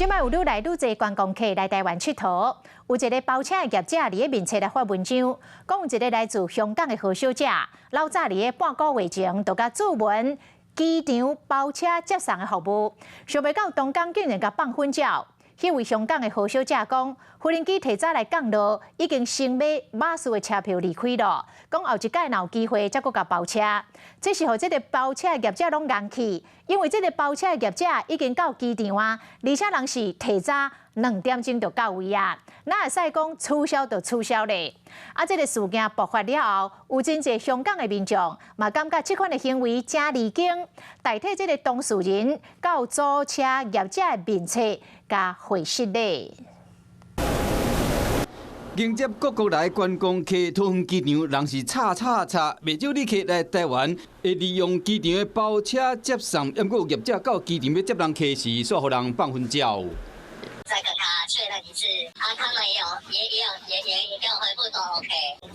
這擺有愈來愈濟觀光客來台灣𨑨迌，有一个包車的業者佇咧面冊來發文章，講有一个來自香港的何小姐，老早佇咧半個月前就共注文機場包車接送的服務，想袂到當工竟然共放粉鳥。彼位香港的何小姐講，無人機提早來降落，已經先買馬士的車票離開囉。講後一擺若有機會，才閣共包車。這時候，這个包車的業者攏戇去，因為這个包車的業者已經到機場啊，而且人是提早2點鐘就到位啊，哪會使講取消就取消咧？啊，這个事件爆發了後，有真濟香港的民眾嘛感覺這款的行為誠離經，代替這个當事人到租車業者的面冊共回釋咧。迎接各國來觀光客，桃園機場人是吵吵吵，袂少旅客來台灣，會利用機場的包車接送，毋過有業者到機場欲接人客時，煞予人放粉鳥。再跟他確認一次，啊，他們也有也也有也也也給我回覆都 OK，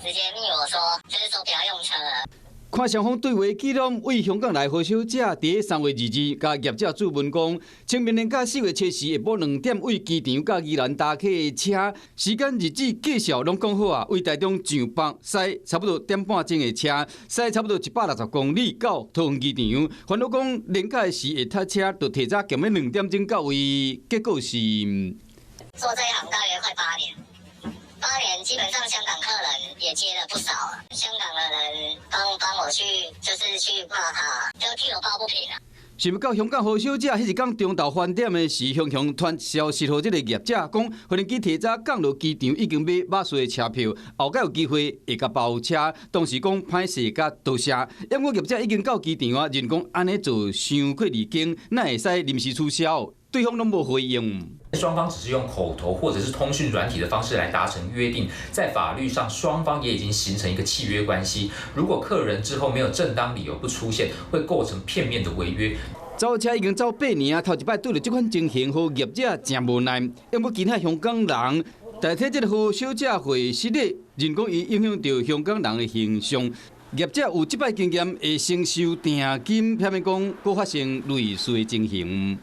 直接密我說，就是說不要用車了。看雙方對話記錄，位香港來何小姐佇3月22日，共業者注文講，清明連假4月7時下晡2點，位機場到宜蘭搭客車，時間日子介紹攏講好啊，位台中上北駛差不多點半鐘的車，駛差不多160公里到桃園機場。煩惱講連假時會塞車，就提早踮咧2點鐘到位，結果是。做這一行大約快八年。8年基本上香港客人也接了不少了，香港的人幫幫我去，就是去罵他，就替我抱不平啊。想欲到香港何小姐，彼一工中晝翻點的時，雄雄傳消息予這个業者，講無人機提早降落機場，已經買馬士的車票，後擺有機會會共包車。當時講歹勢佮多謝，毋過業者已經到機場啊，認講按呢做傷過離經，哪會使臨時取消？對方攏無回應。雙方只是用口頭或者是通訊軟體的方式來達成約定，在法律上雙方也已經形成一個契約關係。如果客人之後沒有正當理由不出現，會構成片面的違約。走車已經走8年啊，頭一擺拄著這款情形，予業者誠無奈。毋過其他香港人代替這个何小姐回失禮，認講伊影響著香港人的形象。業者有這擺經驗，會先收訂金，避免講閣發生類似的情形。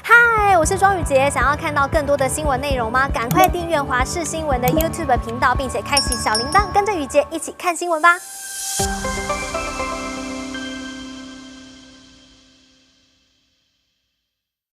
嗨，我是莊宇傑，想要看到更多的新聞內容嗎？趕快訂閱華視新聞的 YouTube 頻道，並且開啟小鈴鐺，跟着宇傑一起看新聞吧。